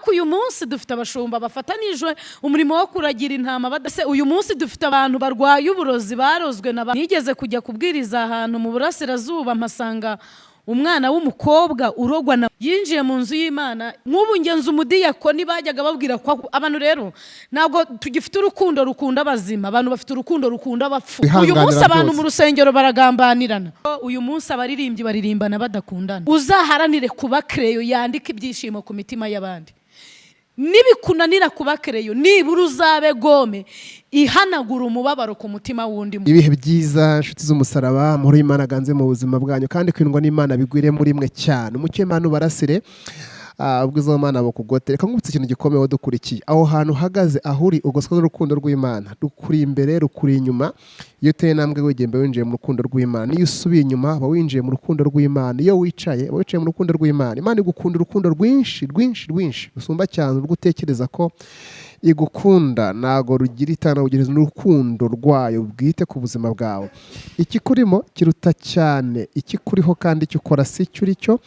Uyu munsi dufite abashumba bafatanijwe umurimo wo kuragira intama badase. Uyu munsi dufite abantu barwaye uburozi barozwe na nigeze kujya kubwiriza ahantu mu burasirazuba, mpasanga umwana w'umukobwa urogwa na yinjiye mu nzu y'Imana. Nk'ubu ngenzi umudiyakoni bajyaga babwira ko abantu rero ntabwo tugifite urukundo rukunda abazima, abantu bafite urukundo rukunda abapfu. Uyu Wihanganira munsi abantu byose. mu rusengero baragambanirana. Uyu munsi abaririmbyi baririmbana badakundana. Uzaharanire kuba crayon yandika ibyishimo ku mitima y'abandi. Nibikunanira kuba crayon, nibura uzabe gomme ihanagura umubabaro ku mutima w'undi muntu. Ibihe byiza, inshuti z'umusaraba. Amahoro y'Imana aganze mu buzima bwanyu kandi kwindwa n'Imana bigwire muri mwe cyane. Umucyo w'Imana ubarasire, ubwiza bw'Imana bukugote. Reka nkubutse ikintu gikomeye dukurikiye aho hantu uhagaze, aho uri ugoswe n'urukundo rw'Imana, rukuri imbere, rukuri inyuma. Iyo uteye intambwe wigembe, winjiye mu rukundo rw'Imana. Iyo usubiye inyuma, uba winjiye mu rukundo rw'Imana. Iyo wicaye, uba wicaye mu rukundo rw'Imana. Imana igukunda urukundo rwinshi, rwinshi, rwinshi, rusumba cyane urwo utekereza ko igukunda. Ntabwo rugira itanabugereza n'urukundo rwayo bwite ku buzima bwawe. Ikikurimo kiruta cyane ikikuriho, kandi icyo ukora si cyo uri cyo.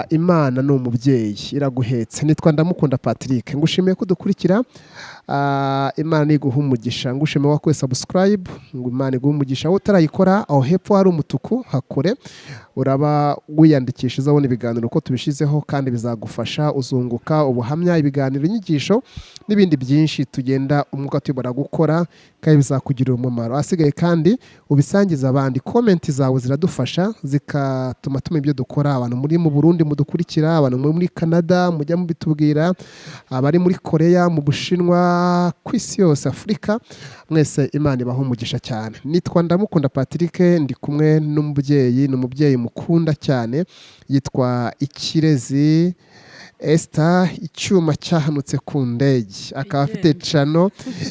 Imana ni umubyeyi, iraguhetse. Nitwa Ndamukunda Patrick, ngushimiye ko udukurikira. Imana iguha umugisha. Ngushimiye wakoze subscribe, ngo Imana iguhe umugisha. Wowe utarayikora, aho hepfo hari umutuku, hakore, uraba wiyandikisha, uzabona ibiganiro uko tubishyizeho kandi bizagufasha, uzunguka ubuhamya, ibiganiro, inyigisho n'ibindi byinshi tugenda umwuka tuyobora gukora, kandi bizakugirira umumaro. Ahasigaye kandi ubisangiza abandi. Comment zawe ziradufasha, zikatuma tumenya ibyo dukora. Abantu muri mu Burundi mudukurikira, abantu muri Canada mujya mubitubwira, abari muri Korea, mu Bushinwa, ku isi yose, Afurika, mwese Imana ibaha umugisha cyane. Nitwa Ndamukunda Patrick, ndi kumwe n'umubyeyi, ni umubyeyi mukunda cyane, yitwa Ikirezi Esther, icyuma cyahanutse ku ndege, akaba afite channel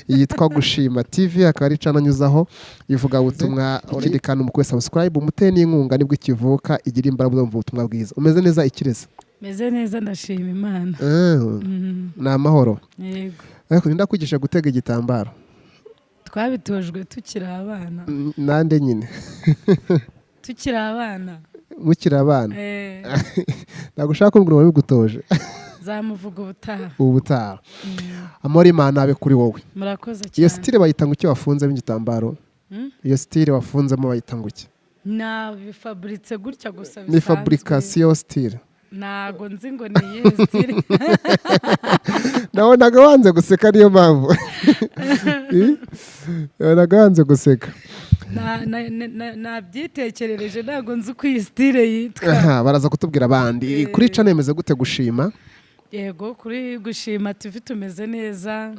yitwa Gushima TV, akaba ari channel anyuzaho ivugabutumwa. Ikindi kandi umukwe subscribe, umuteye n'inkunga, nibwo ikivuka igira imbaraga zo mu butumwa bwiza. Umeze neza, Ikirezi? Meze neza, ndashima Imana. Ni amahoro? Yego. Ariko ndakwigisha gutega igitambaro? Twabitojwe tukiri abana. Nande nyine? Tukiri abana. Mukiri abana? Eh. Ntabwo ushaka kumbwira uwabigutoje? Zamuvuga ubutaha. Ubutaha. Amahoro y'Imana abe kuri wowe. Murakoze Iyo cyane. style bayita ngo iki wafunzemo igitambaro? Iyo style wafunzemo bayita ngo iki? Nabifaburitse gutya gusa Ni bisanzwe. fabrication style. Ntago nzi ngo ni iyihe style. Nabonaga wanze guseka, niyo mpamvu. Nabonaga wanze guseka. Nabyitekerereje, ntabwo nzi uko iyi style yitwa. Aha, baraza kutubwira abandi. Kuri channel imeze gute, Gushima? Yego, kuri Gushima TV tumeze neza,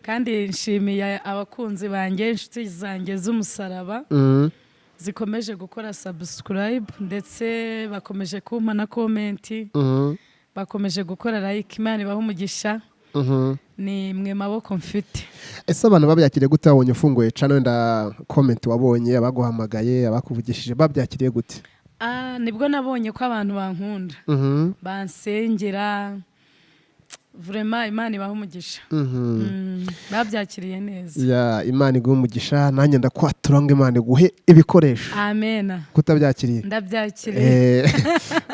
kandi nshimiye abakunzi banjye, inshuti zanjye z'umusaraba zikomeje gukora subscribe, ndetse bakomeje kumpa na comment, bakomeje gukora like. Imana ibahe umugisha. Ni mwe maboko mfite. Ese abantu babyakiriye gute babonye ufunguye channel? Wenda comment wabonye, abaguhamagaye, abakuvugishije, babyakiriye gute? Ah, nibwo nabonye ko abantu bankunda, bansengera. Vraiment, Imana ibahe umugisha. Babyakiriye neza. Ya, Imana iguhe umugisha. Nanjye ndakwatura ngo Imana iguhe ibikoresho. Amena. Kutabyakiriye? Ndabyakiriye.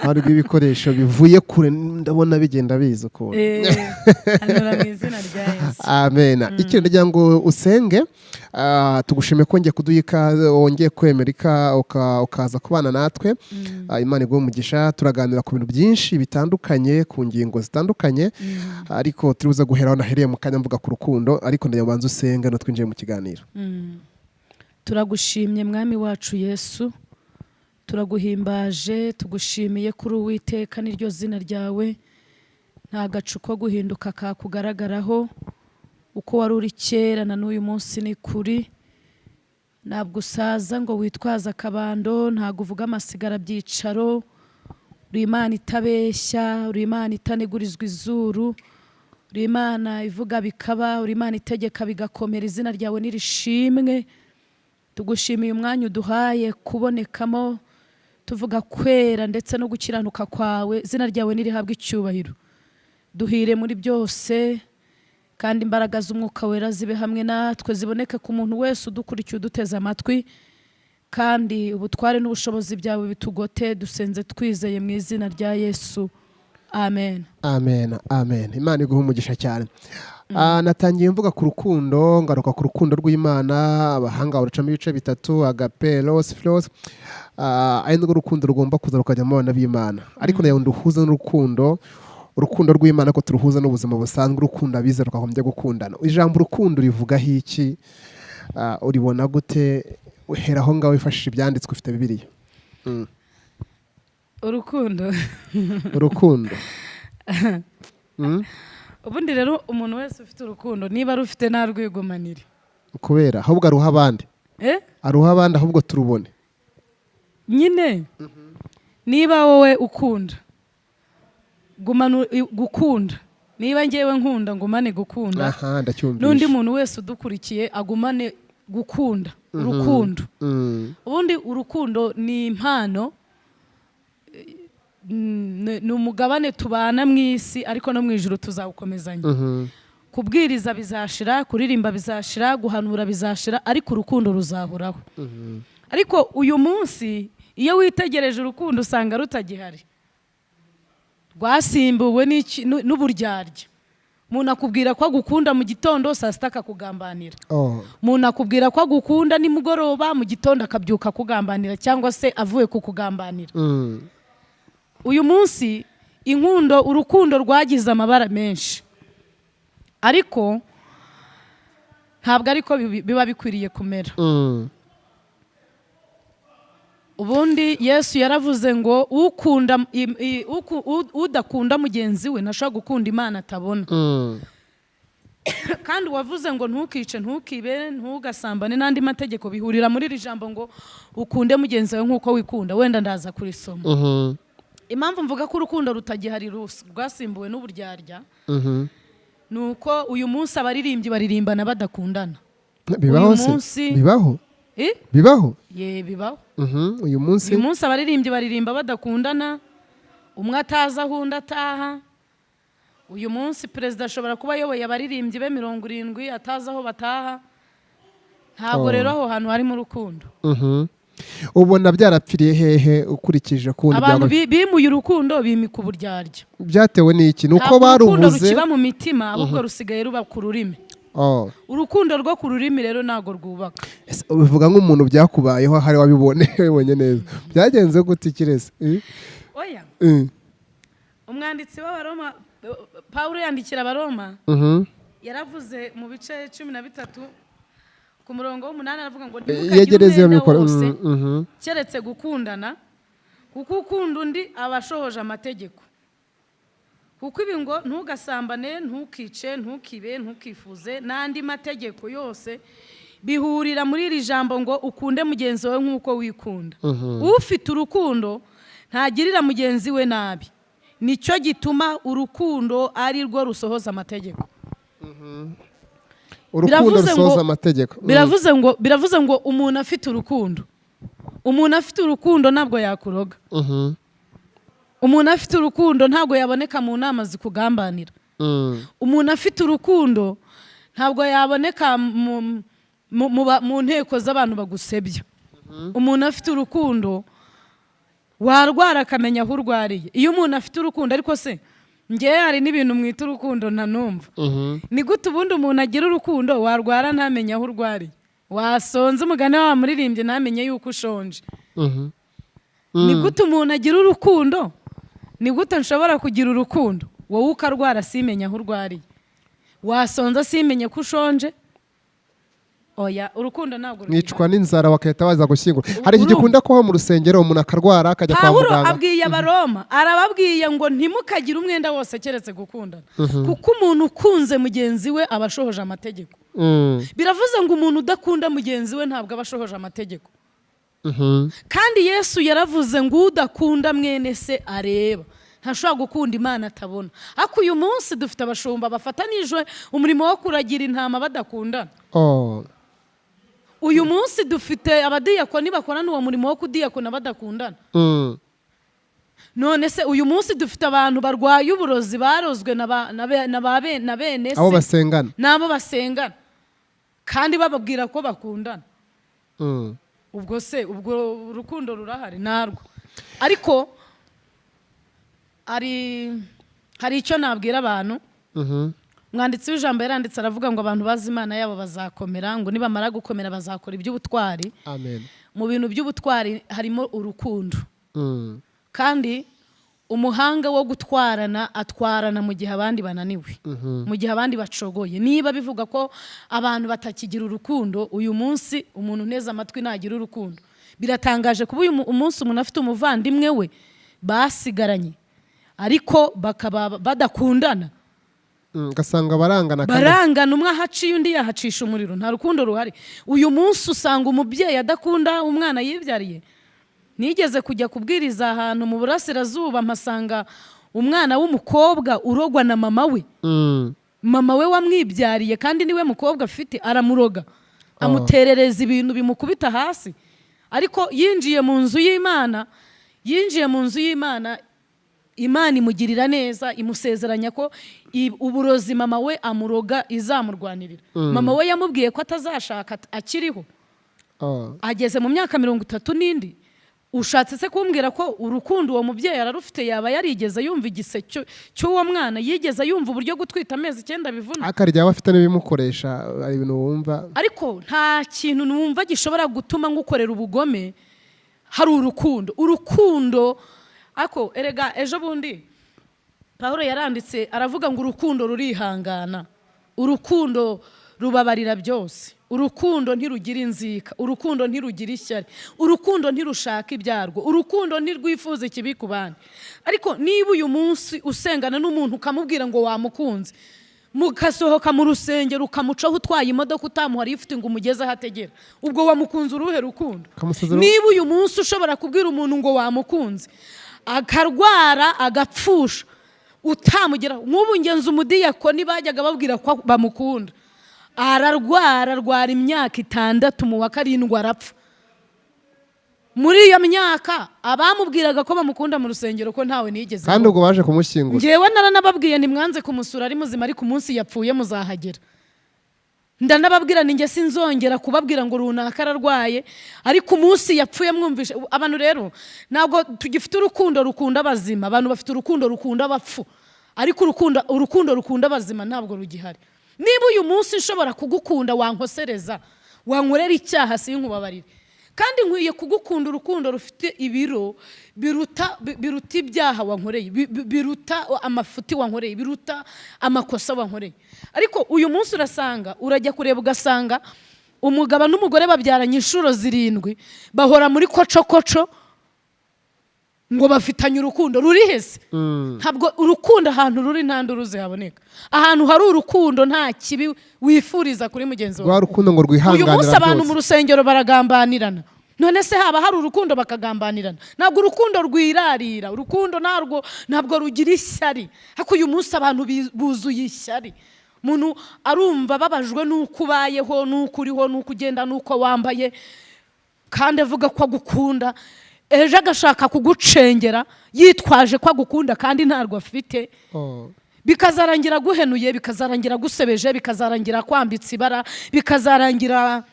Imana iguhe ibikoresho bivuye kure, ndabona bigenda biza ukuntu. Hanura mu izina rya Yesu. Amen. Ikindi ndagira ngo usenge. Tugushime ko wongeye kuduha ikaze, wongeye kwemera ukaza kubana natwe. Imana iguhe umugisha. Turaganira ku bintu byinshi bitandukanye, ku ngingo zitandukanye, ariko turi buze guhera aho nahereye mu kanya mvuga ku rukundo. Ariko ndagira ngo ubanze usenge no twinjiye mu kiganiro. Turagushimye, Mwami wacu Yesu, turaguhimbaje, tugushimiye kuri Uwiteka, niryo zina ryawe. Nta gacu ko guhinduka kakugaragaraho. Uko wari uri kera na n'uyu munsi ni kuri. Ntabwo usaza ngo witwaze akabando, ntabwo uvuga amasigara byicaro. Uri Imana itabeshya, uri Imana itanigurizwa izuru, uri Imana ivuga bikaba, uri Imana itegeka bigakomera. Izina ryawe nirishimwe. Tugushimiye umwanya uduhaye kubonekamo tuvuga kwera ndetse no gukiranuka kwawe. Izina ryawe nirihabwe icyubahiro. Duhire muri byose, kandi imbaraga z'Umwuka Wera zibe hamwe natwe, ziboneke ku muntu wese udukurikiye, uduteze amatwi, kandi ubutware n'ubushobozi byawe bitugote. Dusenze twizeye mu izina rya Yesu, Amen. Amen, amen. Imana iguha umugisha cyane. Natangiye mvuga ku rukundo, ngaruka ku rukundo rw'Imana. Abahanga barucamo ibice bitatu: agape, eros, philos. Ari nirwo rukundo rugomba kuza rukajya mu bana b'Imana, ariko nayo nduhuza n'urukundo, urukundo rw'Imana ko turuhuza n'ubuzima busanzwe, urukundo abizera tukagombye gukundana. Ijambo urukundo rivugaho iki? Uribona gute? Uhera aho ngaho wifashishije ibyanditswe, ufite Bibiliya. Urukundo. Urukundo. Ubundi rero umuntu wese ufite urukundo, niba arufite, ntarwigumanire. Kubera ahubwo aruha abandi. Eh? Aruha abandi ahubwo turubone. Nyine niba wowe ukunda, gumana gukunda. Niba ngewe nkunda, ngumane gukunda. Aha ndacyumvishe. N'undi muntu wese udukurikiye agumane gukunda urukundo. Ubundi urukundo ni impano, ni umugabane tubana mu isi, ariko no mu ijuru tuzawukomezanya. Kubwiriza bizashira, kuririmba bizashira, guhanura bizashira, ariko urukundo ruzahoraho. Ariko uyu munsi iyo witegereje urukundo usanga rutagihari, rwasimbuwe n'uburyarya. Umuntu akubwira ko agukunda mu gitondo, saa sita akakugambanira. Umuntu akubwira ko agukunda nimugoroba, mu gitondo akabyuka akugambanira cyangwa se avuye kukugambanira. Uyu munsi inkundo, urukundo rwagize amabara menshi, ariko ntabwo ariko biba bikwiriye kumera. Ubundi Yesu yaravuze ngo ukunda udakunda mugenzi we ntashobora gukunda Imana atabona. Kandi uwavuze ngo ntukice, ntukibe, ntugasambane n'andi mategeko bihurira muri iri jambo ngo ukunde mugenzi wawe nk'uko wikunda. Wenda ndaza kurisoma. Impamvu mvuga ko urukundo rutagihari, rwasimbuwe n'uburyarya, ni uko uyu munsi abaririmbyi baririmbana badakundana. Bibaho Uyu se? munsi- Bibaho? Eh? Bibaho? Ye, bibaho. Uyu munsi? Uyu munsi abaririmbyi baririmba badakundana, umwe atazi aho undi ataha. Uyu munsi perezida ashobora kuba ayoboye abaririmbyi be 70 atazi aho bataha. Ntabwo rero aho hantu harimo urukundo. Ubona byarapfiriye hehe ukurikije ukuntu Abantu bimuye urukundo, bimika uburyarya. Byatewe n'iki? Ni uko Ntabwo urukundo barubuze? rukiba mu mitima, ahubwo rusigaye ruba ku rurimi. Urukundo rwo ku rurimi rero ntabwo rwubaka. Ese ubivuga nk'umuntu byakubayeho, ahari wabibone, wabibonye neza. Byagenze gute, Ikirezi? Eh? Oya. Umwanditsi w'Abaroma Pawulo yandikira Abaroma, yaravuze mu bice 13 ku murongo w'umunani, aravuga ngo ntimukagire Yegereze iyo umwenda mikoro. wose keretse gukundana, kuko ukunda undi aba ashohoje amategeko. Kuko ibi ngo ntugasambane, ntukice, ntukibe, ntukifuze n'andi mategeko yose bihurira muri iri jambo ngo ukunde mugenzi wawe nk'uko wikunda. Ufite urukundo ntagirira mugenzi we nabi, nicyo gituma urukundo ari rwo rusohoza amategeko. Urukundo Biravuze rusohoza amategeko. Biravuze ngo umuntu afite urukundo ntabwo yakuroga. Umuntu afite urukundo ntabwo yaboneka mu nama zikugambanira. Umuntu afite urukundo ntabwo yaboneka mu nteko z'abantu bagusebya. Umuntu afite urukundo, warwara akamenya aho urwariye. Iyo umuntu afite urukundo, ariko se ngewe hari n'ibintu mwita urukundo ntanumva. Ni gute ubundi umuntu agira urukundo, warwara ntamenye aho urwariye, wasonze, umugani wa muririmbyi, ntamenye yuko ushonje? Ni gute umuntu agira urukundo? Ni gute nshobora kugira urukundo, wowe ukarwara simenye aho urwariye, wasonza simenye ko ushonje? Oya, urukundo ntabwo rugihari. Mwicwa n'inzara bagahita baza gushyingura. Hari iki Urumva? gikunda kubaho mu rusengero, umuntu akarwara akajya kwa Pawulo muganga. abwiye Abaroma, arababwiye ngo ntimukagire umwenda wose keretse gukundana, kuko umuntu ukunze mugenzi we aba ashohoje amategeko. Biravuze ngo umuntu udakunda mugenzi we ntabwo aba ashohoje amategeko. Kandi Yesu yaravuze ngo udakunda mwene se areba ntashobora gukunda Imana atabona. Ariko uyu munsi dufite abashumba bafatanije umurimo wo kuragira intama badakundana. Uyu munsi dufite abadiyakoni bakorana uwo murimo wo kudiyakona badakundana. None se uyu munsi dufite abantu barwaye uburozi barozwe na bene Abo se basengana. n'abo basengana, kandi bababwira ko bakundana. Ubwo se ubwo urukundo rurahari? Narwo. Ariko ari Hari icyo nabwira abantu. Umwanditsi w'ijambo yaranditse, aravuga ngo abantu bazi Imana yabo bazakomera, ngo nibamara gukomera bazakora iby'ubutwari. Amen. Mu bintu by'ubutwari harimo urukundo. Kandi umuhanga wo gutwarana atwarana mu gihe abandi bananiwe, mu gihe abandi bacogoye. Niba bivuga ko abantu batakigira urukundo uyu munsi, umuntu uneze amatwi ntagira urukundo. Biratangaje kuba uyu umunsi umuntu afite umuvandimwe we basigaranye, ariko bakaba badakundana. Ugasanga barangana kandi. Barangana, umwe ahaciye undi yahacisha umuriro. Nta rukundo ruhari. Uyu munsi usanga umubyeyi adakunda umwana yibyariye. Nigeze kujya kubwiriza ahantu mu burasirazuba, mpasanga umwana w'umukobwa urogwa na mama we. Mama we wamwibyariye, kandi niwe mukobwa afite, aramuroga, amuterereza ibintu bimukubita hasi. Ariko yinjiye mu nzu y'Imana, yinjiye mu nzu y'Imana, Imana imugirira neza, imusezeranya ko uburozi mama we amuroga izamurwanirira. Mama we yamubwiye ko atazashaka akiriho. Ageze mu myaka 30 n'indi. Ushatse se kumbwira ko urukundo uwo mubyeyi ararufite? Yaba yarigeze yumva igise cy'uwo mwana? Yigeze yumva uburyo gutwita amezi 9 bivuna? Akarya aba afite n'ibimukoresha, hari ibintu wumva. Ariko nta kintu numva gishobora gutuma ngukorera ubugome hari urukundo. Urukundo ako erega, ejo bundi Paul yaranditse, aravuga ngo urukundo rurihangana, urukundo rubabarira byose, urukundo ntirugira inzika, urukundo ntirugira ishyari, urukundo ntirushaka ibyarwo, urukundo ntirwifuza ikibi ku bandi. Ariko niba uyu munsi usengana n'umuntu, ukamubwira ngo wamukunze, mugasohoka mu rusengero ukamucaho utwaye imodoka, utamuha lifuti ngo umugeze aho ategera, ubwo wamukunze uruhe rukundo? Niba uyu munsi ushobora kubwira umuntu ngo wamukunze, akarwara agapfusha, utamugeraho. Nk'ubu ngenzi umudiyakoni bajyaga babwira ko bamukunda, ararwara, arwara imyaka 6, mu wa karindwi arapfa. Muri iyo myaka abamubwiraga ko bamukunda mu rusengero, ko ntawe nigeze Kandi mbona? Ubwo baje kumushyingura. Ngewe naranababwiye, ntimwanze kumusura ari muzima, ariko umunsi yapfuye muzahagera. Ndanababwira ni njye sinzongera kubabwira ngo runaka ararwaye, ariko umunsi yapfuye mwumvishe. Abantu rero ntabwo tugifite urukundo rukunda abazima. Abantu bafite urukundo rukunda abapfu, ariko urukundo rukunda abazima ntabwo rugihari. Niba uyu munsi nshobora kugukunda, wankosereza, wankorera icyaha sinkubabarire, kandi nkwiye kugukunda urukundo rufite ibiro biruta ibyaha wankoreye, biruta amafuti wankoreye, biruta amakosa wankoreye. Ariko uyu munsi urasanga, urajya kureba ugasanga umugabo n'umugore babyaranye inshuro zirindwi, bahora muri kocokoco ngo bafitanye urukundo. Ruri hese? Ntabwo urukundo ahantu ruri nta nduru zihaboneka. Ahantu hari urukundo nta kibi wifuriza kuri mugenzi wawe. Rwa rukundo ngo Uyu munsi rwihanganira abantu mu byose. rusengero baragambanirana. None se haba hari urukundo bakagambanirana? Ntabwo urukundo rwirarira, urukundo ntabwo rugira ishyari. Ariko uyu munsi abantu buzuye ishyari. Umuntu arumva ababajwe n'uko ubayeho, n'uko uriho, n'uko ugenda, n'uko wambaye, kandi avuga ko agukunda. Ejo agashaka kugucengera yitwaje ko agukunda kandi ntarwo afite. Bikazarangira aguhenuye, bikazarangira agusebeje, bikazarangira akwambitse ibara, bikazarangira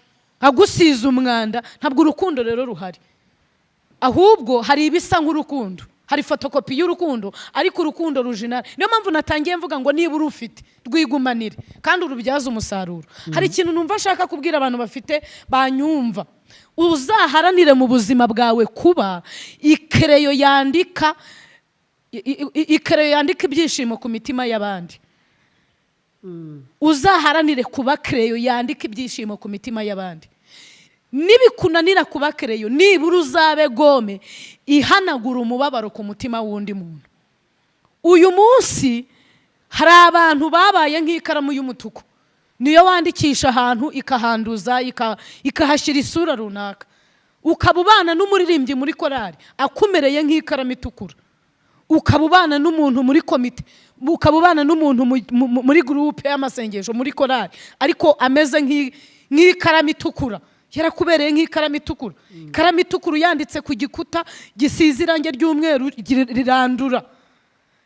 agusize umwanda. Ntabwo urukundo rero ruhari, ahubwo hari ibisa nk'urukundo, hari fotokopi y'urukundo, ariko urukundo rujinara. Niyo mpamvu natangiye mvuga ngo niba urufite rwigumanire kandi urubyaze umusaruro. Hari ikintu numva ashaka kubwira abantu bafite banyumva: uzaharanire mu buzima bwawe kuba ikereyo yandika ikereyo yandika ibyishimo ku mitima y'abandi. Uzaharanire kuba kereyo yandika ibyishimo ku mitima y'abandi. Nibikunanira kuba kereyo, nibura uzabe gomme ihanagura umubabaro ku mutima w'undi muntu. Uyu munsi hari abantu babaye nk'ikaramu y'umutuku, niyo wandikisha ahantu ikahanduza, ikahashyira isura runaka. Ukaba ubana n'umuririmbyi muri korari akumereye nk'ikaramu itukura, ukaba ubana n'umuntu muri komite, ukaba ubana n'umuntu muri groupe y'amasengesho, muri korari, ariko ameze nk'ikaramu itukura, yarakubereye nk'ikaramu itukura. Ikaramu itukura yanditse ku gikuta gisize irangi ry'umweru rirandura.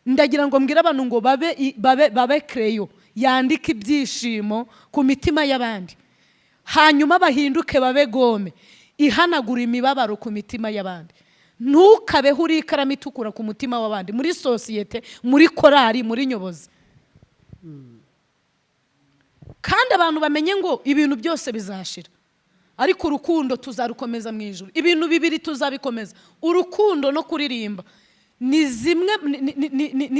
Ndagira ngo mbwire abantu ngo babe kereyo yandike ibyishimo ku mitima y'abandi, hanyuma bahinduke babe gomme ihanagura imibabaro ku mitima y'abandi. Ntukabeho uri ikaramu itukura ku mutima w'abandi, muri sosiyete, muri korari, muri nyobozi. Kandi abantu bamenye ngo ibintu byose bizashira, ariko urukundo tuzarukomeza mu ijuru. Ibintu bibiri tuzabikomeza: urukundo no kuririmba. Ni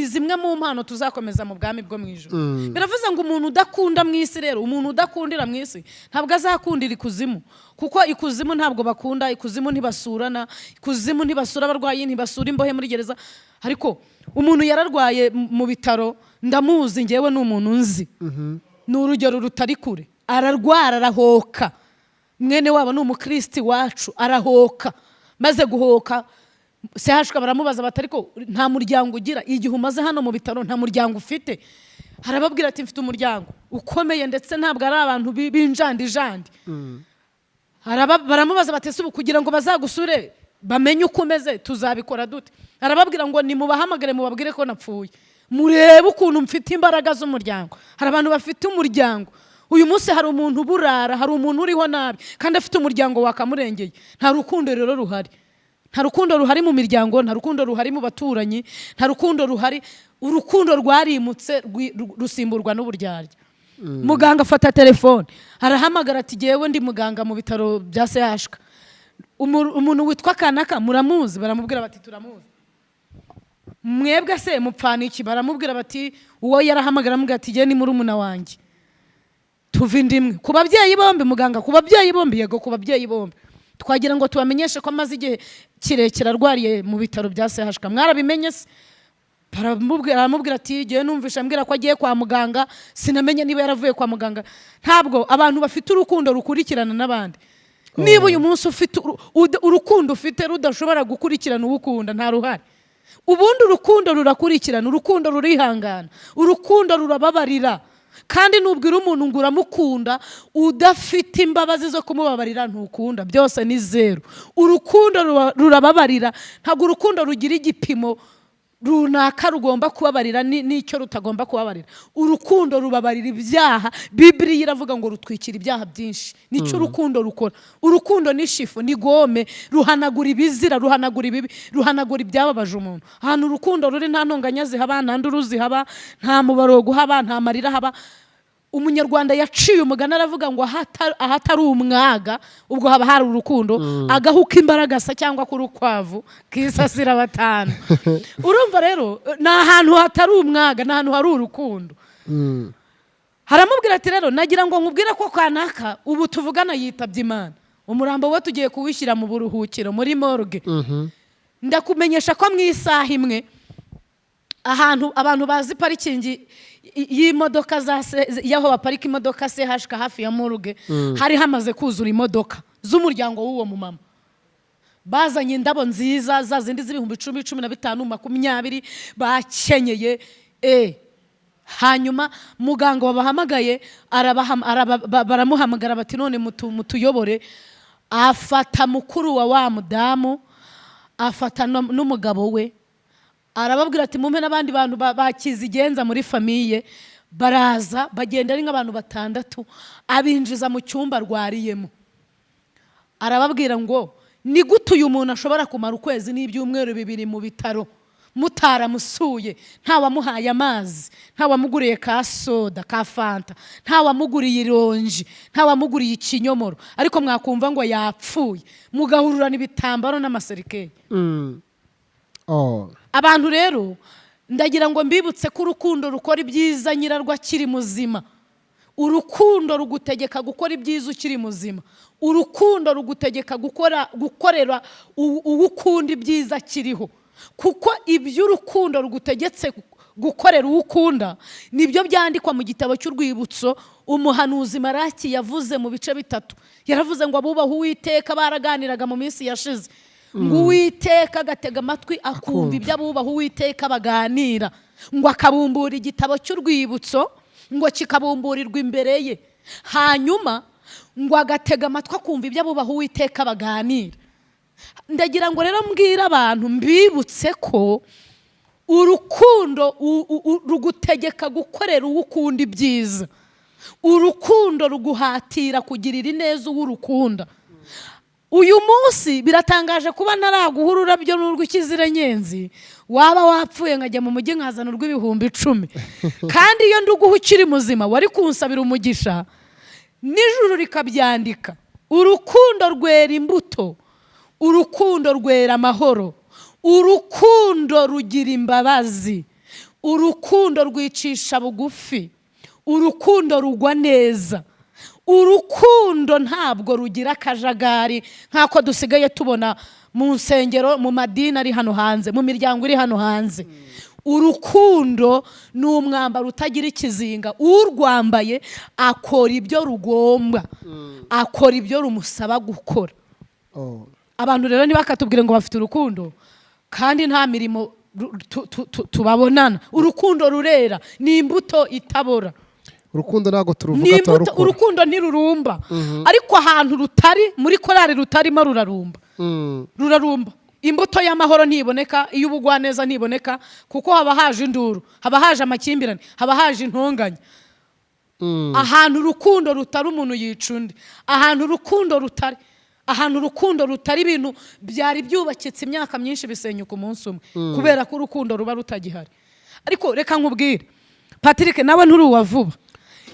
zimwe mu mpano tuzakomeza mu bwami bwo mu ijuru. Biravuze ngo umuntu udakunda mu isi rero, umuntu udakundira mu isi, ntabwo azakundira ikuzimu, kuko ikuzimu ntabwo bakunda, ikuzimu ntibasurana, ikuzimu ntibasura abarwayi, ntibasura imbohe muri gereza. Ariko umuntu yararwaye mu bitaro, ndamuzi ngewe, ni umuntu nzi, ni urugero rutari kure. Ararwara, arahoka. Mwene wabo ni umukristi wacu. Arahoka, maze guhoka CHK baramubaza bati: "Ariko nta muryango ugira? Igihe umaze hano mu bitaro nta muryango ufite?" Arababwira ati: "Mfite umuryango ukomeye, ndetse ntabwo ari abantu b'injandijandi." Baramubaza bati: "Ese ubu kugira ngo bazagusure bamenye uko umeze tuzabikora dute?" Arababwira ngo: "Nimubahamagare mubabwire ko napfuye, murebe ukuntu mfite imbaraga z'umuryango." Hari abantu bafite umuryango. Uyu munsi hari umuntu uburara, hari umuntu uriho nabi kandi afite umuryango wakamurengeye. Nta rukundo rero ruhari, nta rukundo ruhari mu miryango, nta rukundo ruhari mu baturanyi, nta rukundo ruhari. Urukundo rwarimutse, rusimburwa n'uburyarya. Muganga afata telefone, arahamagara ati: "Jyewe ndi muganga mu bitaro bya CHK. Umuntu witwa kanaka muramuzi?" Baramubwira bati: "Turamuzi." "Mwebwe se mupfana iki?" Baramubwira bati, uwo yarahamagara aramubwira ati: "Jye ni murumuna wanjye, tuva inda imwe." "Ku babyeyi bombi?" Muganga: "Ku babyeyi bombi." "Yego, ku babyeyi bombi. Twagira ngo tubamenyeshe ko amaze igihe kirekire arwariye mu bitaro bya CHK. Mwarabimenye se?" Aramubwira ati: "Igihe numvishe ambwira ko agiye kwa muganga, sinamenye niba yaravuye kwa muganga." Ntabwo abantu bafite urukundo rukurikirana n'abandi. Niba uyu munsi ufite urukundo ufite rudashobora gukurikirana uwo ukunda, nta ruhare. Ubundi urukundo rurakurikirana, urukundo rurihangana, urukundo rurababarira. Kandi nubwira umuntu ngo uramukunda udafite imbabazi zo kumubabarira, ntukunda, byose ni zeru. Urukundo rurababarira. Ntabwo urukundo rugira igipimo runaka rugomba kubabarira n'icyo rutagomba kubabarira. Urukundo rubabarira ibyaha. Bibiliya iravuga ngo rutwikira ibyaha byinshi. Nicyo urukundo rukora. Urukundo ni chiffon, ni gomme, ruhanagura ibizira, ruhanagura ibibi, ruhanagura ibyababaje umuntu. Ahantu urukundo ruri nta ntonganya zihaba, nta nduru zihaba, nta muborogo uhaba, nta marira haba. Umunyarwanda yaciye umugani aravuga ngo ahatari umwaga ubwo haba hari urukundo. Agahu k'imbaragasa cyangwa k'urukwavu kisasira batanu. Urumva rero, ni ahantu hatari umwaga, ni ahantu hari urukundo. Haramubwira ati: "Rero nagira ngo nkubwire ko kanaka ubu tuvugana yitabye Imana. Umurambo we tugiye kuwishyira mu buruhukiro, muri morgue. Ndakumenyesha ko mu isaha imwe, ahantu abantu bazi parikingi y'imodoka za y'aho baparika imodoka CHK hafi ya morgue, hari hamaze kuzura imodoka z'umuryango w'uwo mumama, bazanye indabo nziza, za zindi z'ibihumbi 10, 15, 20, bakenyeye." Hanyuma muganga wabahamagaye baramuhamagara bati: "None mutuyobore." Afata mukuru wa wa mudamu, afata n'umugabo we, arababwira ati: "Mumpe n'abandi bantu bakizigenza muri famille." Baraza, bagenda ari nk'abantu batandatu, abinjiza mu cyumba arwariyemo. Arababwira ngo: "Ni gute uyu muntu ashobora kumara ukwezi n'ibyumweru 2 mu bitaro mutaramusuye, nta wamuhaye amazi, nta wamuguriye ka soda, ka Fanta, nta wamuguriye ironji, nta wamuguriye ikinyomoro, ariko mwakumva ngo yapfuye mugahururana ibitambaro n'amaserikeri?" Oh. Abantu rero, ndagira ngo mbibutse ko urukundo rukora ibyiza nyirarwo akiri muzima. Urukundo rugutegeka gukora ibyiza ukiri muzima. Urukundo rugutegeka gukora, gukorera uwo ukunda ibyiza akiriho, kuko ibyo urukundo rugutegetse gukorera uwo ukunda nibyo byandikwa mu gitabo cy'urwibutso. Umuhanuzi Maraki yavuze mu bice 3, yaravuze ngo abubaha Uwiteka baraganiraga mu minsi yashize, ngo Uwiteka agatega amatwi akumva ibyo abubaha Uwiteka baganira, ngo akabumbura igitabo cy'urwibutso, ngo kikabumburirwa imbere ye, hanyuma ngo agatega amatwi akumva ibyo abubaha Uwiteka baganira. Ndagira ngo rero mbwire abantu, mbibutse ko urukundo rugutegeka gukorera uwo ukunda ibyiza. Urukundo ruguhatira kugirira ineza uwo urukunda. Uyu munsi biratangaje kuba ntaraguha ururabyo n'urw'ikiziranyenzi, waba wapfuye nkajya mu mujyi nkazana urw'10,000, kandi iyo nduguha ukiri muzima wari kunsabira umugisha n'ijuru rikabyandika. Urukundo rwera imbuto, urukundo rwera amahoro, urukundo rugira imbabazi, urukundo rwicisha bugufi, urukundo rugwa neza. Urukundo ntabwo rugira akajagari nk'ako dusigaye tubona mu nsengero, mu madini ari hano hanze, mu miryango iri hano hanze. Urukundo ni umwambaro utagira ikizinga. Urwambaye akora ibyo rugomba, akora ibyo rumusaba gukora. Abantu rero ntibakatubwire ngo bafite urukundo kandi nta mirimo tubabonana. Urukundo rurera, ni imbuto itabora. Urukundo ntabwo Ni turuvuga, imbuto. turarukora. Urukundo ntirurumba, ariko ahantu rutari, muri korari rutarimo, rurarumba. Rurarumba. Imbuto y'amahoro ntiboneka, iy'ubugwaneza ntiboneka, kuko haba haje induru, haba haje amakimbirane, haba haje intonganya. Ahantu urukundo rutari, umuntu yica undi. Ahantu urukundo rutari, ahantu urukundo rutari, ibintu byari byubakitse imyaka myinshi bisenyuka umunsi umwe, kubera ko urukundo ruba rutagihari. Ariko reka nkubwire, Patrick, nawe nturi uwa vuba.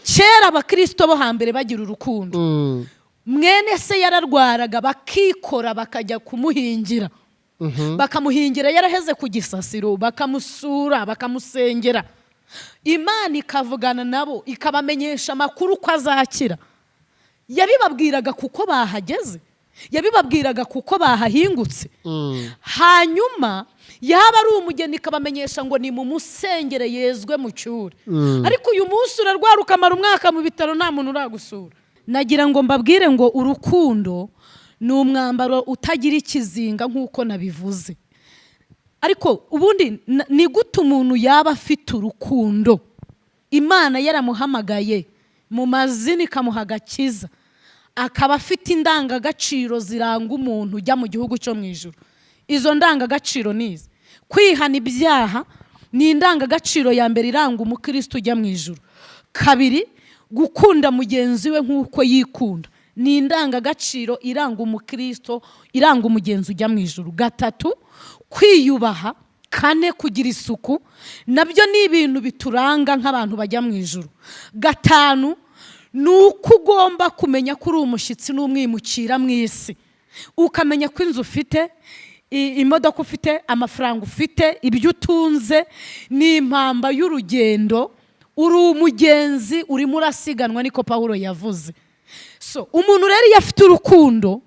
Kera abakirisito bo hambere bagira urukundo. Mwene se yararwaraga, bakikora bakajya kumuhingira, bakamuhingira yaraheze ku gisasiro, bakamusura, bakamusengera, Imana ikavugana nabo, ikabamenyesha amakuru ko azakira. Yabibabwiraga kuko bahageze, yabibabwiraga kuko bahahingutse. Hanyuma yaba ari umugeni, ikabamenyesha ngo ni mu musengere yezwe mu cyure. Ariko uyu munsi urarwara ukamara umwaka mu bitaro, nta muntu uragusura. Nagira ngo mbabwire ngo urukundo ni umwambaro utagira ikizinga nk'uko nabivuze. Ariko ubundi ni gute umuntu yaba afite urukundo, Imana yaramuhamagaye mu mazina, ikamuha agakiza, akaba afite indangagaciro ziranga umuntu ujya mu gihugu cyo mu ijuru? Izo ndangagaciro ni izi: kwihana ibyaha ni indangagaciro ya mbere iranga umukristo ujya mu ijuru. Kabiri, gukunda mugenzi we nk'uko yikunda ni indangagaciro iranga umukristo, iranga umugenzi ujya mu ijuru. Gatatu, kwiyubaha. Kane, kugira isuku, nabyo ni ibintu bituranga nk'abantu bajya mu ijuru. Gatanu, ni uko ugomba kumenya ko uri umushyitsi n'umwimukira mu isi, ukamenya ko inzu ufite, imodoka ufite, amafaranga ufite, ibyo utunze ni impamba y'urugendo. Uri umugenzi, urimo urasiganwa, niko Pawulo yavuze. So umuntu rero iyo afite urukundo,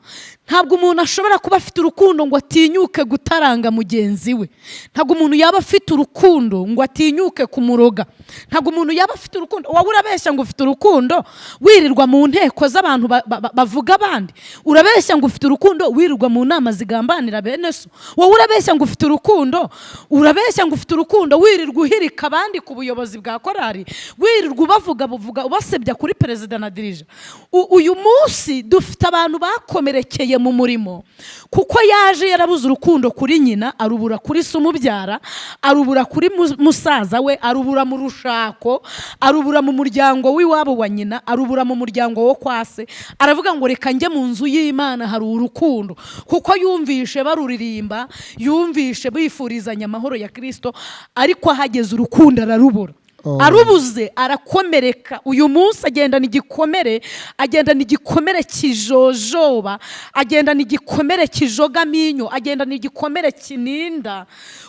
ntabwo umuntu ashobora kuba afite urukundo ngo atinyuke gutaranga mugenzi we. Ntabwo umuntu yaba afite urukundo ngo atinyuke kumuroga. Ntabwo umuntu yaba afite urukundo. Wowe urabeshya ngo ufite urukundo wirirwa mu nteko z'abantu bavuga abandi. Urabeshya ngo ufite urukundo wirirwa mu nama zigambanira bene so. Wowe urabeshya ngo ufite urukundo, urabeshya ngo ufite urukundo wirirwa uhirika abandi ku buyobozi bwa korari, wirirwa ubavuga buvuga, ubasebya kuri perezida na dirija. Uyu munsi dufite abantu bakomerekeye mu murimo kuko yaje yarabuze urukundo kuri nyina, arubura kuri se umubyara, arubura kuri musaza we, arubura mu rushako, arubura mu muryango w'iwabo wa nyina, arubura mu muryango wo kwa se. Aravuga ngo reka njye mu nzu y'Imana hari urukundo, kuko yumvishe baruririmba, yumvishe bifurizanya amahoro ya Kirisito, ariko ahageze urukundo ararubura. Arubuze arakomereka. Uyu munsi agendana igikomere, agendana igikomere kijojoba, agendana igikomere kijogaminyo, agendana igikomere kininda,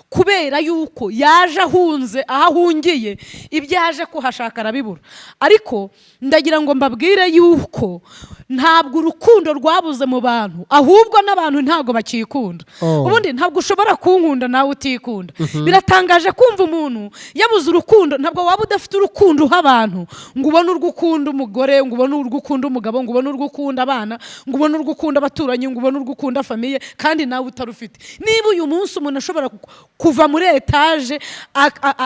kubera yuko yaje ahunze. Aho ahungiye, ibyo yaje kuhashaka arabibura. Ariko ndagira ngo mbabwire yuko ntabwo urukundo rwabuze mu bantu, ahubwo n'abantu ntabwo bakikunda. Ubundi ntabwo ushobora kunkunda nawe utikunda. Biratangaje kumva umuntu yabuze urukundo. Ntabwo waba udafite urukundo uha abantu ngo ubone urwo ukunda umugore, ngo ubone urwo ukunda umugabo, ngo ubone urwo ukunda abana, ngo ubone urwo ukunda abaturanyi, ngo ubone urwo ukunda famille, kandi nawe utarufite. Niba uyu munsi umuntu ashobora kuva muri etaje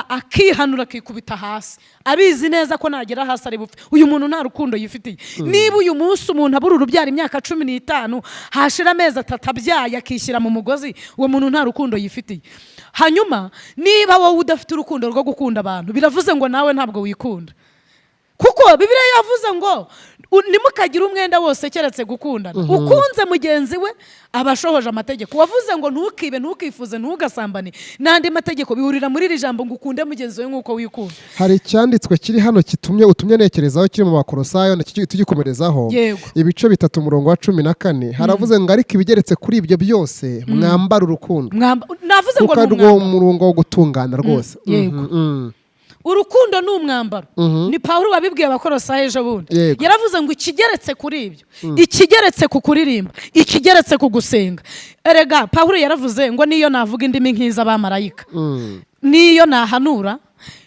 akihanura, akikubita hasi, abizi neza ko nagera hasi ari bupfe, uyu muntu nta rukundo yifitiye. Niba uyu munsi umuntu abura urubyaro imyaka 15, hashira amezi 3 abyaye akishyira mu mugozi, uwo muntu nta rukundo yifitiye. Hanyuma niba wowe udafite urukundo rwo gukunda abantu, biravuze ngo nawe ntabwo wikunda, kuko Kuko Bibiliya yavuze ngo ntimukagire umwenda wose keretse gukundana. Ukunze mugenzi we aba ashohoje amategeko. Wavuze ngo ntukibe, ntukifuze, ntugasambane n'andi mategeko bihurira muri iri jambo ngo ukunde mugenzi we nk'uko wikunda. Hari icyanditswe kiri hano kitumye utumye nekerezaho, kiri mu Bakorosayo, tugikomerezaho. Yego. Ibice 3, umurongo wa 14, haravuze ngo: "Ariko ibigeretse kuri ibyo byose, mwambare urukundo." Navuze ngo Kuko ni ari rwo umwambaro. murongo wo gutungana rwose. Yego. Urukundo ni umwambaro. Ni Pawulo wabibwiye Abakorosayi ejo bundi. Yaravuze ngo ikigeretse kuri ibyo, ikigeretse ku kuririmba, ikigeretse ku gusenga. Erega Pawulo yaravuze ngo niyo navuga indimi nk'iz'abamarayika, niyo nahanura,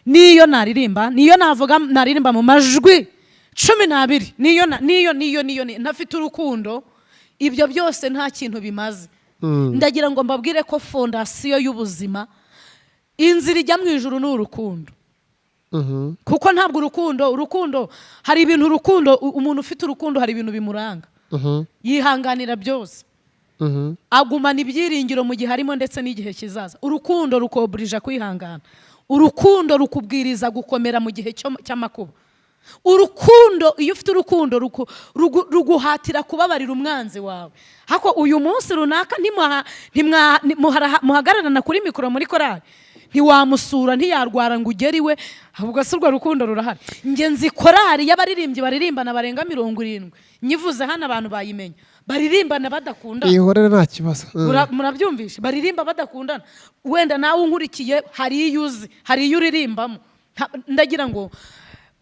niyo naririmba, niyo navuga, naririmba mu majwi 12, niyo niyo niyo niyo ntafite urukundo, ibyo byose nta kintu bimaze. Ndagira ngo mbabwire ko fondasiyo y'ubuzima, inzira ijya mu ijuru, ni urukundo. Kuko ntabwo urukundo, hari ibintu urukundo, umuntu ufite urukundo hari ibintu bimuranga. Yihanganira byose, agumana ibyiringiro mu gihe arimo ndetse n'igihe kizaza. Urukundo rukoburija kwihangana. Urukundo rukubwiriza gukomera mu gihe cy'amakuba. Urukundo, iyo ufite urukundo, ruguhatira kubabarira umwanzi wawe. Hako uyu munsi runaka muhagararana kuri mikoro muri korali, ntiwamusura, ntiyarwara ngo ugere iwe, ahubwo si urwo rukundo rurahari? Njye nzi korali y'abaririmbyi baririmbana barenga 70, nyivuze hano abantu bayimenya, baririmbana badakundana. Ihorere, nta kibazo. Murabyumvishe? Baririmba badakundana. Wenda nawe unkurikiye hari iyo uzi, hari iyo uririmbamo. Ndagira ngo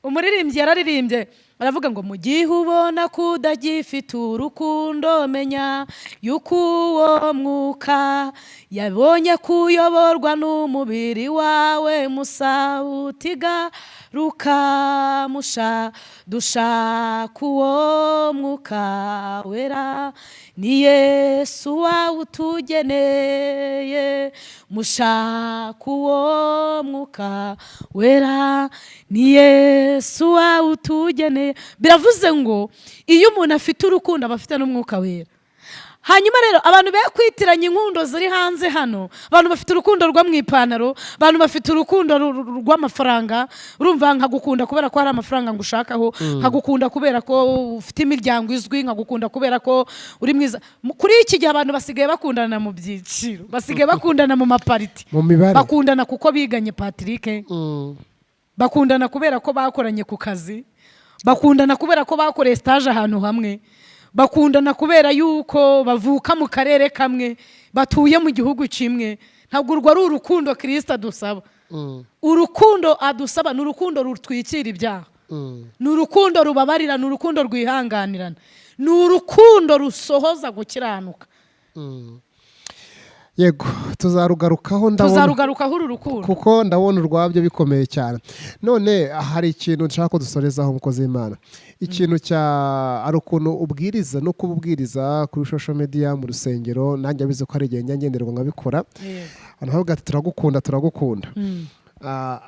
umuririmbyi yararirimbye aravuga ngo: "Mu gihe ubona ko udagifite urukundo, menya yuko uwo mwuka yabonye kuyoborwa n'umubiri wawe. Musawutiga rukamusha dushaka uwo mwuka wera, ni Yesu wawutugeneye. Mushaka uwo mwuka wera, ni Yesu wawutugeneye." Biravuze ngo iyo umuntu afite urukundo aba afite n'umwuka wera. Hanyuma rero abantu be kwitiranya inkundo ziri hanze hano. Abantu bafite urukundo rwo mu ipantaro, abantu bafite urukundo rw'amafaranga. Urumva, nkagukunda kubera ko hari amafaranga ngushakaho, nkagukunda kubera ko ufite imiryango izwi, nkagukunda kubera ko uri mwiza. Kuri iki gihe abantu basigaye bakundana mu byiciro, basigaye bakundana mu mapariti. Mu mibare. Bakundana kuko biganye, Patrick. Bakundana kubera ko bakoranye ku kazi, bakundana kubera ko bakoreye stage ahantu hamwe, bakundana kubera yuko bavuka mu karere kamwe, batuye mu gihugu kimwe. Ntabwo urwo ari urukundo Kirisita adusaba. Urukundo adusaba ni urukundo rutwikira ibyaha, ni urukundo rubabarira, ni urukundo rwihanganirana, ni urukundo rusohoza gukiranuka. Yego, tuzarugarukaho ndabona. Tuzarugarukaho uru rukundo. Kuko ndabona urwabyo bikomeye cyane. None hari ikintu nshaka ko dusorezaho, umukozi w'Imana. Ikintu cya ari ukuntu ubwiriza no kuba ubwiriza kuri social media, mu rusengero, nanjye abizi ko hari igihe njya ngenderwa nkabikora. Abantu bavuga ati: "Turagukunda, turagukunda."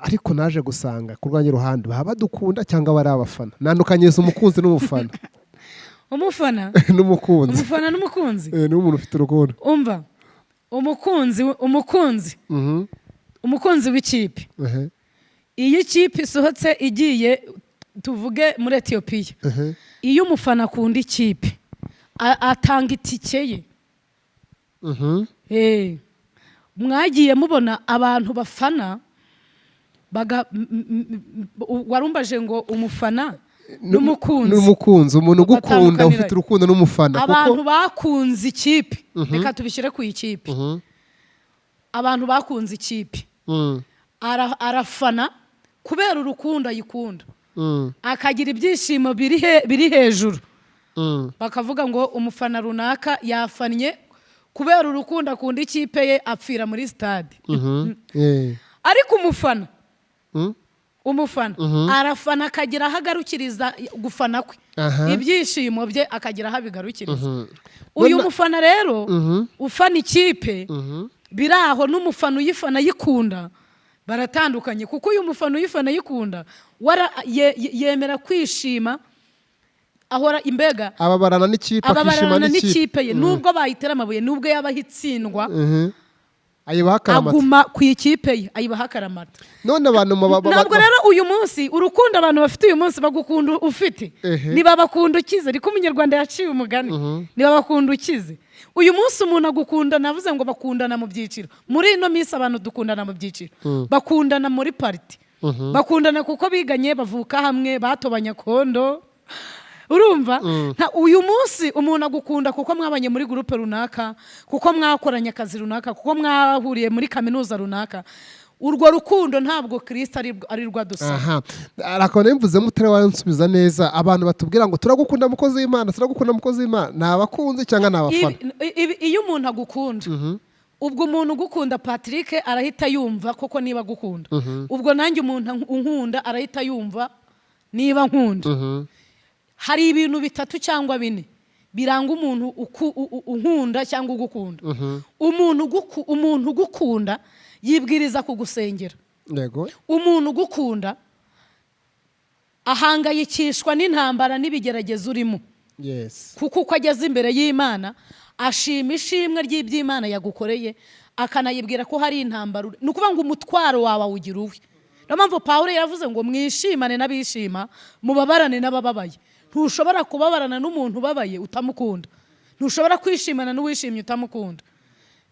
Ariko naje gusanga ku rwanjye ruhande baba badukunda cyangwa bari abafana. Nandukanyiriza umukunzi n'umufana. Umufana N'umukunzi. Umufana n'umukunzi. N'umuntu ufite urukundo. Umva, umukunzi, umukunzi, umukunzi w'ikipe, iyo ikipe isohotse igiye, tuvuge muri Etiyopiya, iyo umufana akunda ikipe atanga itike ye. Mwagiye mubona abantu bafana baga warumbaje ngo umufana n'umukunzi. N'umukunzi, umuntu ugukunda, Batandukanira. ufite urukundo n'umufana, kuko Abantu bakunze ikipe, reka tubishyire ku ikipe, abantu bakunze ikipe, arafana kubera urukundo ayikunda, akagira ibyishimo biri hejuru. Bakavuga ngo umufana runaka yafannye kubera urukundo akunda ikipe ye, apfira muri stade. Ariko umufana, umufana arafana akagira aho agarukiriza gufana kwe, ibyishimo bye akagira aho abigarukiriza. Uyu mufana rero ufana ikipe biri aho n'umufana uyifana ayikunda baratandukanye, kuko uyu mufana uyifana ayikunda yemera kwishima, ahora imbega Ababarana n'ikipe, akishima ababarana n'ikipe. n'ikipe ye, nubwo bayitera amabuye, nubwo yaba itsindwa. Ayibaha akaramata. Aguma ku ikipe ye, ayibaha akaramata. None abantu Ntabwo rero uyu munsi urukundo abantu bafite uyu munsi, bagukunda ufite, ntibabakunda ukize. Ariko Umunyarwanda yaciye umugani, ntibabakunda ukize. Uyu munsi umuntu agukunda, navuze ngo bakundana mu byiciro. Muri ino minsi abantu dukundana mu byiciro, bakundana muri pariti, bakundana kuko biganye, bavuka hamwe, batobanye akondo. Urumva, uyu munsi umuntu agukunda kuko mwabanye muri groupe runaka, kuko mwakoranye akazi runaka, kuko mwahuriye muri kaminuza runaka. Urwo rukundo ntabwo Kirisito ari rwo adusaba. Aha arakabona mvuzemo utari wansubiza neza. Abantu batubwira ngo "Turagukunda, mukozi w'Imana, turagukunda, mukozi w'Imana", ni abakunzi cyangwa ni abafana? Iyo umuntu agukunda, ubwo umuntu ugukunda, Patrick, arahita yumva koko niba agukunda. Ubwo nanjye umuntu unkunda arahita yumva niba nkunda. Hari ibintu bitatu cyangwa bine biranga umuntu unkunda cyangwa ugukunda. Umuntu ugukunda yibwiriza kugusengera. Umuntu ugukunda ahangayikishwa n'intambara n'ibigeragezo urimo, kuko uko ageze imbere y'Imana ashima ishimwe ry'iby'Imana yagukoreye, akanayibwira ko hari intambara ni ukuvuga ngo umutwaro wawe awugira uwe. Niyo mpamvu Pawulo yaravuze ngo "Mwishimane n'abishima, mubabarane n'abababaye." Ntushobora kubabarana n'umuntu ubabaye utamukunda, ntushobora kwishimana n'uwishimye utamukunda.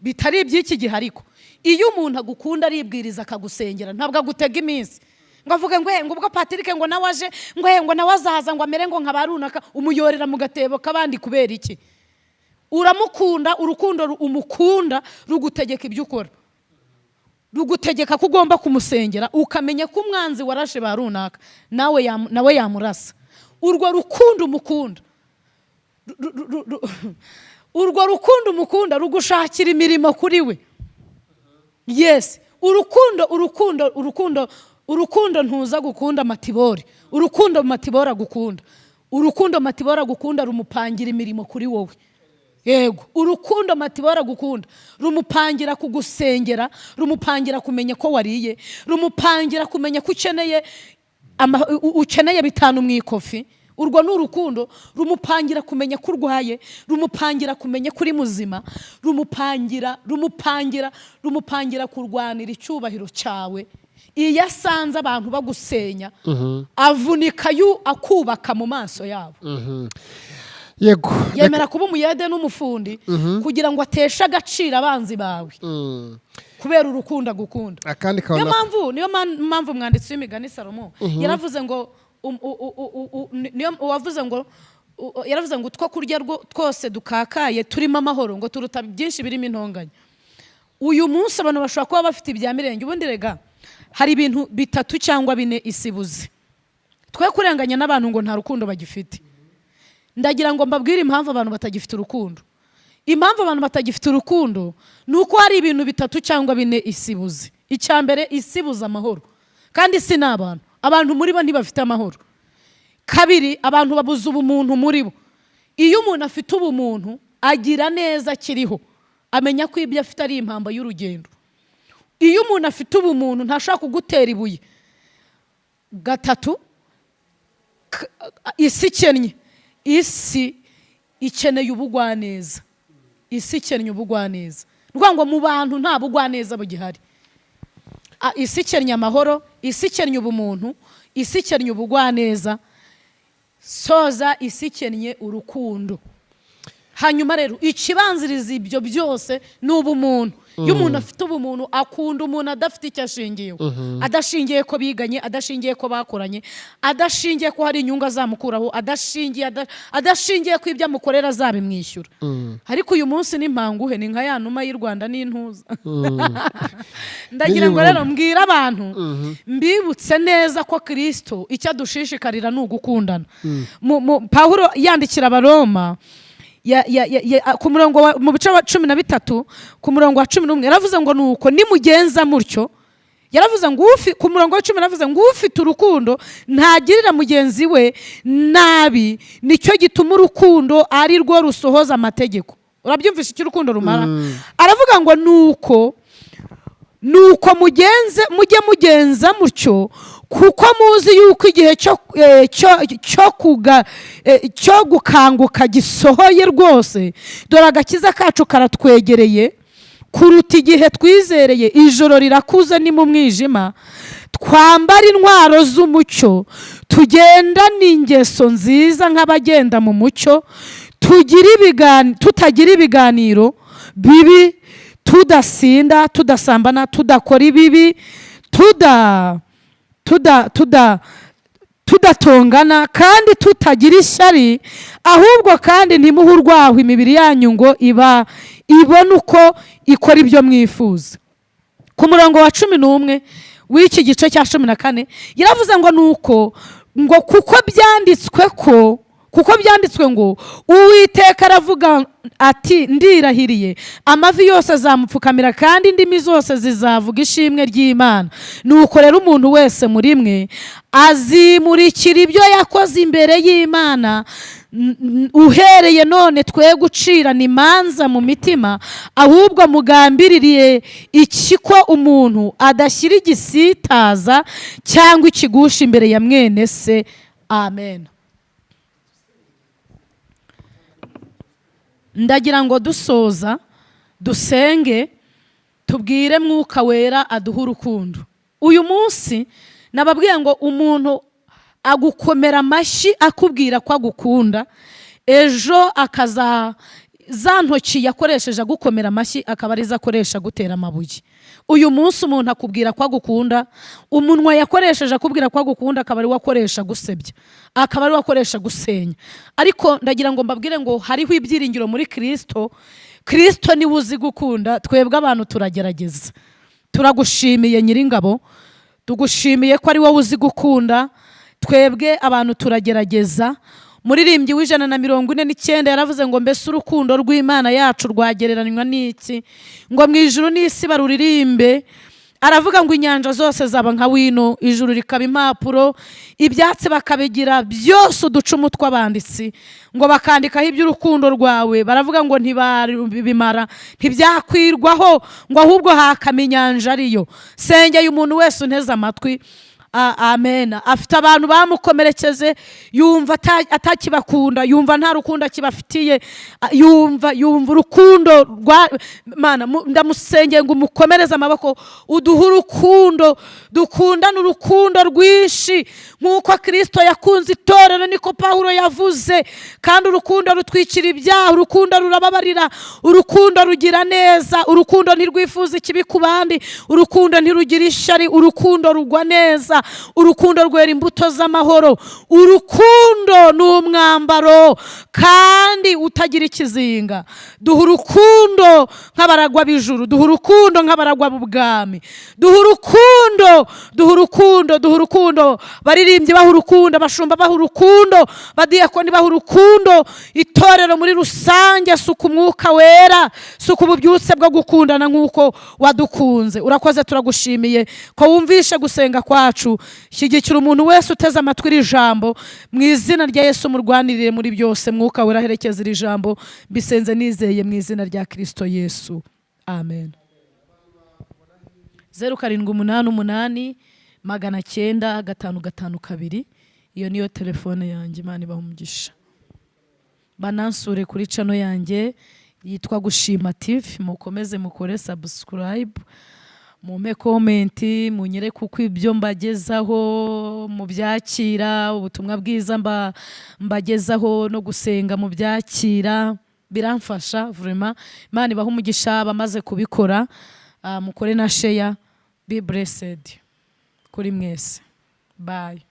Bitari iby'iki gihe. Ariko iyo umuntu agukunda aribwiriza akagusengera, ntabwo agutega iminsi ngo avuge ngo "Eh, ngo ubwo Patrick ngo nawe aje, ngo ngo nawe azaza ngo amere ngo nka ba runaka." Umuyorera mu gatebo k'abandi kubera iki? Uramukunda. Urukundo umukunda rugutegeka ibyo ukora, rugutegeka ko ugomba kumusengera, ukamenya ko umwanzi warashe ba runaka nawe nawe yamurasa. Urwo rukundo umukunda urwo rukundo umukunda rugushakira imirimo kuri we. Yes, urukundo, urukundo, urukundo, urukundo ntuza gukunda Matibori, urukundo Matibori agukunda, urukundo Matibori agukunda rumupangira imirimo kuri wowe. Yego, urukundo Matibori agukunda rumupangira kugusengera, rumupangira kumenya ko wariye, rumupangira kumenya ko ukeneye ukeneye 5 mu ikofi. Urwo ni urukundo. Rumupangira kumenya ko urwaye, rumupangira kumenya ko uri muzima, rumupangira kurwanira icyubahiro cyawe. Iyo asanze abantu bagusenya, avunika yu akubaka mu maso yabo. Yemera kuba umuyede n'umufundi kugira ngo ateshe agaciro abanzi bawe, kubera urukundo agukunda. Akandi Niyo kabona mpamvu, niyo mpamvu umwanditsi w'imigani Salomo yaravuze ngo niyo wavuze ngo yaravuze ngo utwo kurya twose dukakaye turimo amahoro ngo turuta byinshi birimo intonganya. Uyu munsi abantu bashobora kuba bafite ibya mirenge. Ubundi rega hari ibintu bitatu cyangwa bine isi ibuze. Twe kurenganya n'abantu ngo nta rukundo bagifite. Ndagira ngo mbabwire impamvu abantu batagifite urukundo. Impamvu abantu batagifite urukundo ni uko hari ibintu bitatu cyangwa bine isi ibuze. Icya mbere, isi ibuze amahoro, kandi isi ni abantu. Abantu muri bo ntibafite amahoro. Kabiri, abantu babuze ubumuntu muri bo. Iyo umuntu afite ubumuntu, agira neza akiriho, amenya ko ibyo afite ari impamba y'urugendo. Iyo umuntu afite ubumuntu ntashobora kugutera ibuye. Gatatu, isi ikennye, isi ikeneye ubugwaneza. Isi ikennye ubugwaneza. Ni ukuvuga ngo mu bantu nta bugwaneza bugihari. Isi ikennye amahoro, isi ikennye ubumuntu, isi ikennye ubugwaneza. Soza, isi ikennye urukundo. Hanyuma rero ikibanziriza ibyo byose ni ubumuntu. Iyo umuntu afite ubumuntu, akunda umuntu adafite icyo ashingiyeho, adashingiye ko biganye, adashingiye ko bakoranye, adashingiye ko hari inyungu azamukuraho, adashingiye ko ibyo amukorera azabimwishyura. Ariko uyu munsi ni mpanguhe, ni nka ya numa y'u Rwanda n'intuza. Ndagira ngo rero mbwire abantu, mbibutse neza ko Kirisito icyo adushishikarira ni ugukundana. Pawulo yandikira Abaroma ku murongo mu bice wa 13, ku murongo wa 11, yaravuze ngo "Nuko nimugenza mutyo." Yaravuze ngo ku murongo wa 10 yaravuze ngo "Ufite urukundo ntagirira mugenzi we nabi, nicyo gituma urukundo ari rwo rusohoza amategeko." Urabyumvisha icyo urukundo rumara? Aravuga ngo "Nuko mugenze, mujye mugenza mutyo, kuko muzi yuko igihe cyo gukanguka gisohoye rwose. Dore agakiza kacu karatwegereye." Kuruta igihe twizereye. Ijoro rirakuze, ni mu mwijima. Twambara intwaro z'umucyo, tugendane ingeso nziza nk'abagenda mu mucyo, tutagira ibiganiro bibi, tudasinda, tudasambana, tudakora ibibi, tuda tuda tuda tudatongana kandi tutagira ishyari. Ahubwo kandi ntimuhe urwaho imibiri yanyu ngo iba ibone uko ikora ibyo mwifuza. Ku murongo wa 11 w'iki gice cya 14 yaravuze ngo: "Nuko ngo kuko byanditswe ngo: 'Uwiteka aravuga ati: Ndirahiriye, amavi yose azamupfukamira, kandi indimi zose zizavuga ishimwe ry'Imana.' Nuko rero umuntu wese muri mwe azimurikira ibyo yakoze imbere y'Imana. Uhereye none twe gucirana imanza mu mitima, ahubwo mugambiririye iki ko umuntu adashyira igisitaza cyangwa ikigusha imbere ya mwene se." Amen. Ndagira ngo dusoza dusenge, tubwire Mwuka Wera aduhe urukundo. Uyu munsi nababwiye ngo umuntu agukomera amashyi akubwira ko agukunda, ejo akaza za ntoki yakoresheje agukomera amashyi akaba arizo akoresha agutera amabuye. Uyu munsi umuntu akubwira ko agukunda, umunwa yakoresheje akubwira ko agukunda akaba ariwo akoresha agusebya, akaba ariwo akoresha gusenya. Ariko ndagira ngo mbabwire ngo hariho ibyiringiro muri Kirisito. Kirisito niwe uzi gukunda, twebwe abantu turagerageza. Turagushimiye Nyiringabo, tugushimiye ko ari wowe uzi gukunda, twebwe abantu turagerageza. Muririmbyi w'149 yaravuze ngo: "Mbese urukundo rw'Imana yacu rwagereranywa n'iki, ngo mu ijuru n'isi baruririmbe?" Aravuga ngo inyanja zose zaba nka wino, ijuru rikaba impapuro, ibyatsi bakabigira byose uducumu tw'abanditsi, ngo bakandikaho iby'urukundo rwawe. Baravuga ngo ntibabimara, ntibyakwirwaho, ngo ahubwo hakama inyanja ariyo. Sengeye umuntu wese unteze amatwi. Amen. Afite abantu bamukomerekeje, yumva atakibakunda, yumva nta rukundo akibafitiye, yumva urukundo rwa Mana. Ndamusengeye ngo umukomereze amaboko, uduhe urukundo, dukundane urukundo rwinshi nk'uko Kirisito yakunze itorero, niko Pawulo yavuze. Kandi urukundo rutwikira ibyaha, urukundo rurababarira, urukundo rugira neza, urukundo ntirwifuza ikibi ku bandi, urukundo ntirugira ishyari, urukundo rugwa neza, urukundo rwera imbuto z'amahoro. Urukundo ni umwambaro kandi utagira ikizinga. Duha urukundo nk'abaragwa b'ijuru, duha urukundo nk'abaragwa b'ubwami, duha urukundo, duha urukundo, duha urukundo. Baririmbyi baha urukundo, abashumba baha urukundo, badiyakoni baha urukundo, itorero muri rusange. Suka Umwuka Wera, suka ububyutse bwo gukundana nk'uko wadukunze. Urakoze, turagushimiye ko wumvishe gusenga kwacu. Shyigikira umuntu wese uteze amatwi iri jambo mu izina rya Yesu, murwanirire muri byose. Mwuka Wera aherekeza iri jambo. Mbisenze nizeye mu izina rya Kirisito Yesu, amen. 0788 900 552, iyo niyo telefone yanjye. Imana ibaha umugisha. Banansure kuri channel yanjye yitwa Gushima TV, mukomeze mukore subscribe, mumpe comment, munyereke uko ibyo mbagezaho mubyakira, ubutumwa bwiza mbagezaho no gusenga mubyakira, biramfasha vraiment. Imana ibahe umugisha bamaze kubikora. Mukore na share. Be blessed kuri mwese. Bye.